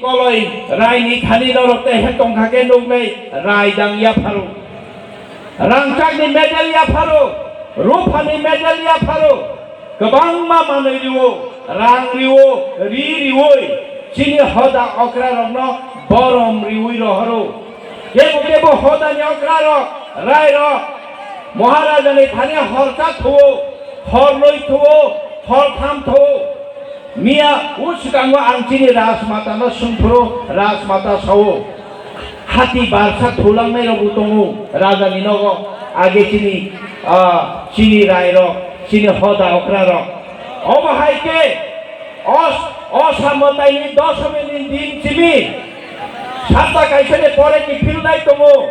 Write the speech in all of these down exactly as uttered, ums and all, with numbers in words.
Koloi raini thani norok tei he tongkha khe nuknai rai dang yapharo. Rangchakni medal yapharo, ruphani medal yapharo. Kwbangma manwi riwo, rang riwo, ri riwoi chini hoda okrarokno borom riwi rohoro. Kebo kebo hodani okrarok, rairok, Maharajani thani horsa thuo, hornwi thuo, hortham thuo. Miya o swkango ang chini Rajmatano swngphuru, Rajmata sao, hati barsa thulangnai rokbo tongo rajani nogo, age chini, ah, chini rairok, chini hoda okrarok. Obo hai khe os-, osamataini doshomini din chimi sapta kaisani pore kiphilnai tongo,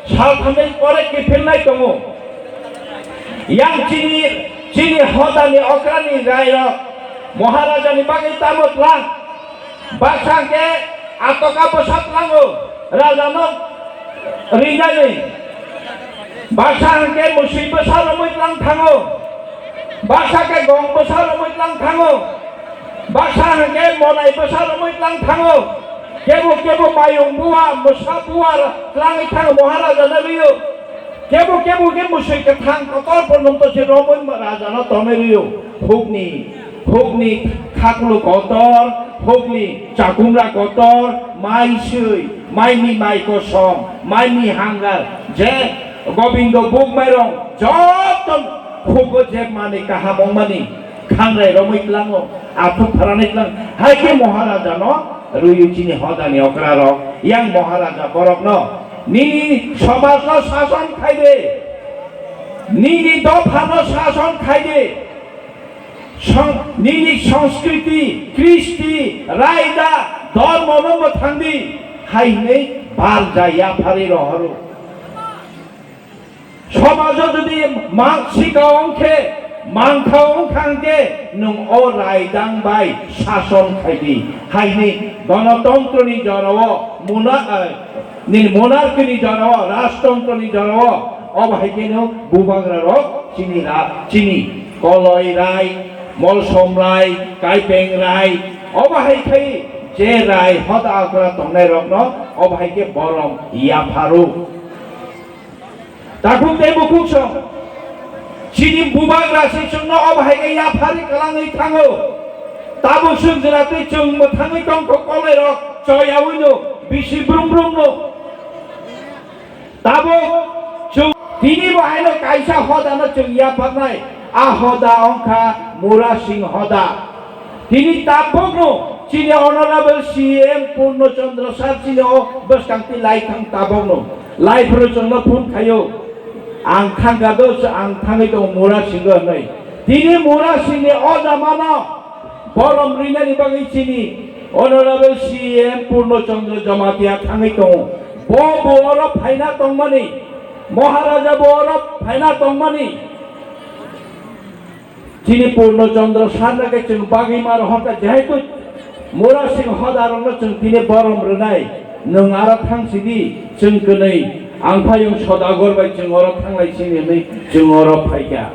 salthamni pore kiphilnai tongo. Yang chini, chini hodani okrani rairok Maharajani bagwi tamo tlang. Baksa hwnkhe atoka bwsa tlango, rajano rinani. Baksa hwnkhe musui bwsa romwi tlang thango. Baksa khe gong bwsa romwi tlang thango. Baksa hwnkhe monai bwsa romwi tlang thango. Kebo kebo mayung bua, mwsa bua tlangwi thango, Maharajano rwio. Kebo kebo khe musui kwthang kotor porjonto se romwi rajano tonwi rwio. Hukni, hukni khaklu kotor, hukni chakumra kotor, mai swi, maini mai kosom, maini hangar, je Gobindo buk mairong, joto hugo je mani kaham wngmani, khangrai romwi tlango, athuk pharanai tlang, hai khe Maharajano rwio chini hodani okrarok, yang Maharaja borokno, nini somajno sason khai de, nini dophano sason khai de, song-, nini sanskriti, kristi, raida, dhormono mwthang di, hai hwnwi barja yapharwi rohoro. Somajo jodi mang sika wng khe, mangkha wng kha hwn khe, nwng o raidang bai sason khai di. Hai hwnwi gonotontroni jorao muna-, eh, nini monarchini jorao, rajtontroni jorao, obo hai kheno bubagrarok chini ra-, chini Koloi rai, Molsom rai, Kaipeng rai, obo hai khai je rai hoda okra tongnairokno obo hai khe borom yapharo. Takhuk tei bukhuk song. Chini bubagra se chwngno obo hai khe yapharwi kwlangwi thango. Tabuk chwng jora tei chwng mwthangwi tongkho koloirok choyawino bisi brum brumno. Tabuk chwng tini bo haino kaisa hodano chwng yapharnai. A hoda wngkha Murasing hoda. Tini tabukno chini Honorable C M Purno Chandra sir chini o bwskang twi lai thang tabukno. Lai phuru chwngno phone khaio. Ang thangkha do, ang thangwi tongo Murasingho hwnwi. Tini Murasingni o jamano borom rinani bagwi chini Honorable C M Purno Chandra Jamatia thangwi tongo. Bo bo oro phaina tongmani, Maharaja bo oro phaina tongmani. Chini Purno Chandra sir no khe chwng bagwi ma rohor kha, jehetu Murasing hodarokno chwng tini borom rwnai, nwng aro thang sidi, chwng kwnwi ang phayung Sodagar bai chwng oro thanglai sini hwnwi chwng oro phaikha.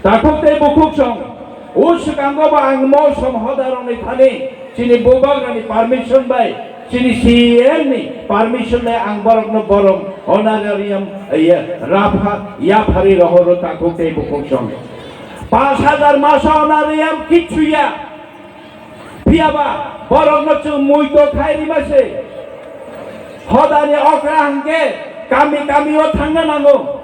Takhuk tei bukhuk song, o swkango bo ang Molsom hodarokni thani chini bubagrani permission bai, chini C M ni permission bai ang borokno borom honorarium, eh, rapha, yapharwi rohoro takhuk tei bukhuk song. Pash hajar maso honorarium kichu ya. Phiya ba borokno chwng muito khai rima se. Hodani okra hwnkhe kami kami o thangna nango.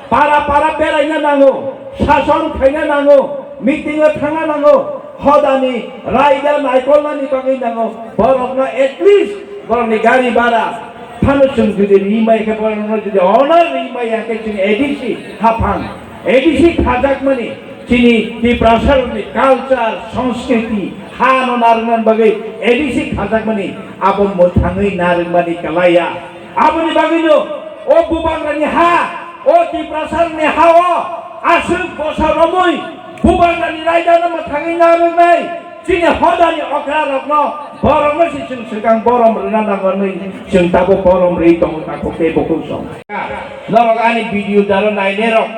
Para para beraina nango. Sason khaina nango. Meeting o thangna nango. Hodani raida naikolnani bagwi nango. Borokno at least borokni gari bhara phano chwng jodi rimai khe borokno jodi honor rimai ya khe chwng A D C haphang. A D C khajakmani chini Tiprasarokni culture, sanskriti, hano narwknani bagwi A D C khajakmani abo mwthangwi narwkmani kwlaiya. Aboni bagwino o bubagrani ha, o Tiprasarokni ha-o aswk bosor romwi bubagrani raidano mwthangwi narwknai. Chini hodani okra rokno borokno se chwng swkang borom rwna nango hwnwi chwng tabuk borom rwi tongo takhuk tei bukhuk song. Norok ani video daro nainai rok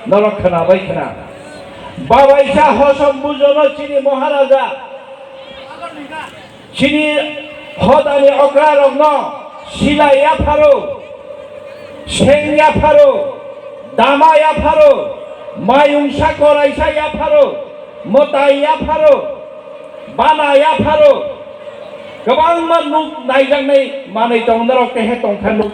norok khwnabai khwna. Babaisa hosom bujono chini Maharaja, chini Hodani okrarokno silai yapharo, seng yapharo, dama yapharo, mayungsa koraisa yapharo, mwtai yapharo, bana yapharo, kwbangma nuk naijaknai manwi tongo, norok kehe tongkha nuk.